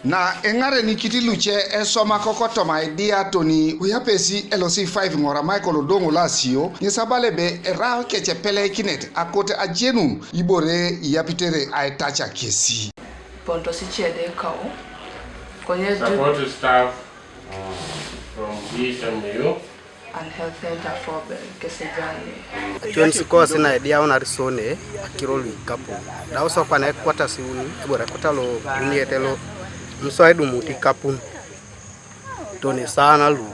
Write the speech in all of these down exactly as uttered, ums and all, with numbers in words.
Na eŋarenikit luce esoma koko toma idia toni kuyapesi L C five Ŋora Michael Odongo Lasio, ŋes abala ebe erai kec epeleikinet akote ajenun ibore iyapitere aitaca kesi. Pontos ice de kau, konye du- Support staff from B S M U and Health Center for Kesejani. Ationis kosi na idiaun arisone akiro lu ikapun. Dau sokwa na ekwatas iuni, ebore ekota lo uniete lo muso aidumut ikapun. Toni sana lu.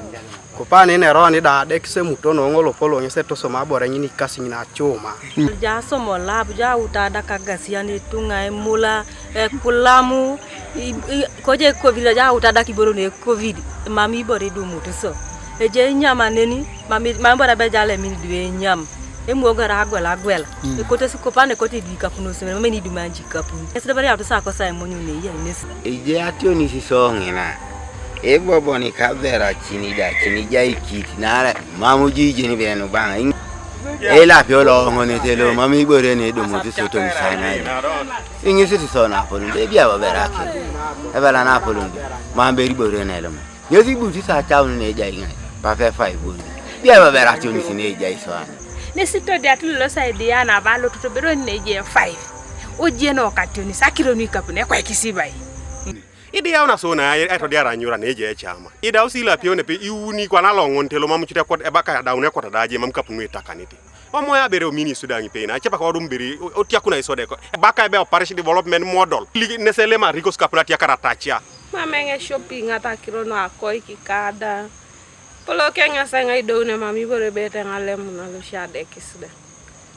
Kopani ne roni da de kisemuto no ŋolo polo ŋese tosoma abore ŋini kasi ŋina acuma. Ja somo lab, ja uta da kagasian ituŋa emula, ekulamu, i- i- koje covid, ja uta da kiboro ne covid, mam ibore idumut so. Eje inyam aneni, mam i- mam ibore abe jale min dwe inyam. Emuogara agwel agwel. Ekotosi kopani kote idwi kapuno so, mam ni duma ji kapun. Esi dabari auto sa kosa emonyo ne iya ines. Ije ationis so ŋina. Iboboni kabera cini da, cini ja ikit nare mamu jijini benu baŋ. Ila pio lo ŋonete lo mamu ibore ne do mutu soto misana. Iŋisi ti so na apolon de bia babera ke. Ebela na apolon de. Mam beri bore ne lo. Ŋesi buti sa caun ne ja iŋai. Pape five bore. Bia babera ationis ne ja iso ana. Nesi to dia tulo sa idia na balo to bero ne je five. Oje no kationis akiro ni kapune kwa kisibai. Idi yau na so na ai to diara nyura ne je chama. Ida usila pio ne pe iuni kwa na longon telo mamu chite kot ebaka daune kot daje mam kapunu itakaniti. Omo ya bere omini sudangi pe na chepa kwa dum biri otia kuna isode ko. Ebaka ebe parish development model. Ligi neselema rikos kapuna tia karatachia. Mama ŋe shopping ata kiro no akoi kikada. Polo ke ŋasa ŋai doune mami bore bete ŋalem na lo shade kisida.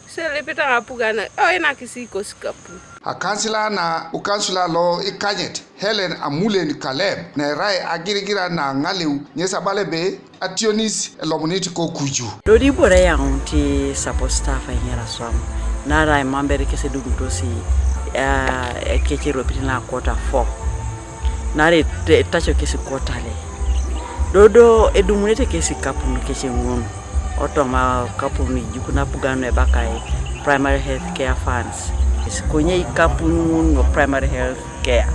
Selipita ŋapugana, o ina kisi ikosi kapu. Akansila na ukansila lo ikanyet Helen Amulen Kaleb na erai agirigira na ŋaleu ŋes abala ebe ationis elomunit kokuju. Dodi ibore yaŋun ti support staff aiŋer aswam narai mam bere kes edumutosi, ah, ekec eropit na quarter four. Nare te- tacho kesi kotale. Dodo edumunete kesi kapun kesi ŋun. Otoma kapun ijuk napuganu ebakai primary health care funds. Kesi konye ikapun ŋun no primary health care.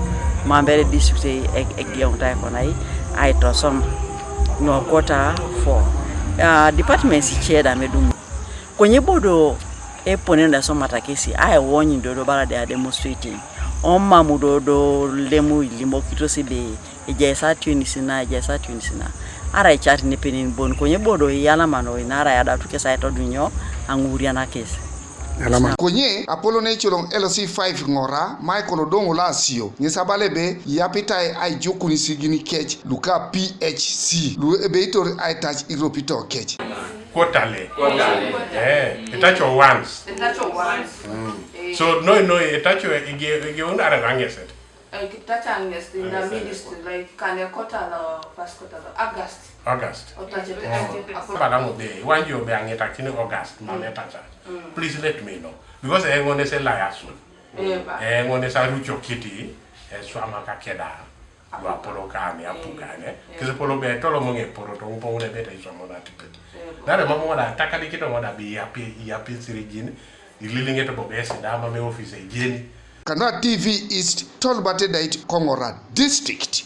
Mambere district e- e- egion tai konai aitosom no quarter four. Ah, departments icheda medum. Konye bodo epone na somata kesi ai wonyi dodo bara de demonstrating. Omamu dodo lemu ilimo kitosi be. Ejaisa ationis na, ejaisa ationis na. Ara ichat nepenin bon, konye bodo iyalama noi nara yadatu kesa etodunyo aŋuriana kes. Konye apolon ecoloŋ L C five Ŋora Michael Odongo Lasio ŋes abala ebe yapitai aijukun isigini kec luka P H C lu ebeitor aitac iropito kec. Quarterly. Quarterly. Eh, itacho once. Itacho once. So noi noi itacho ege ege unare rangeset. Like, touch and next in the ministry, like, can a quarter or first quarter or August. August. Or touch it. Bana mo be, wan yo be ange touch in August, ma me touch. Please let me know. Because I want to say lie soon. Eh, ba. I want to say rucho kiti, eh, swama ka keda. Wa polo kane, apu kane. Kese polo be, tolo mo nge polo, to mo ne be ta iso mo na tipet. Dare mo mo da, takadi kito mo da bi yapi, yapi sirigin. Ililiŋ etobobo esida ama me office ejeni. Kanu a T V East, Tolbert Edait, Koŋora District.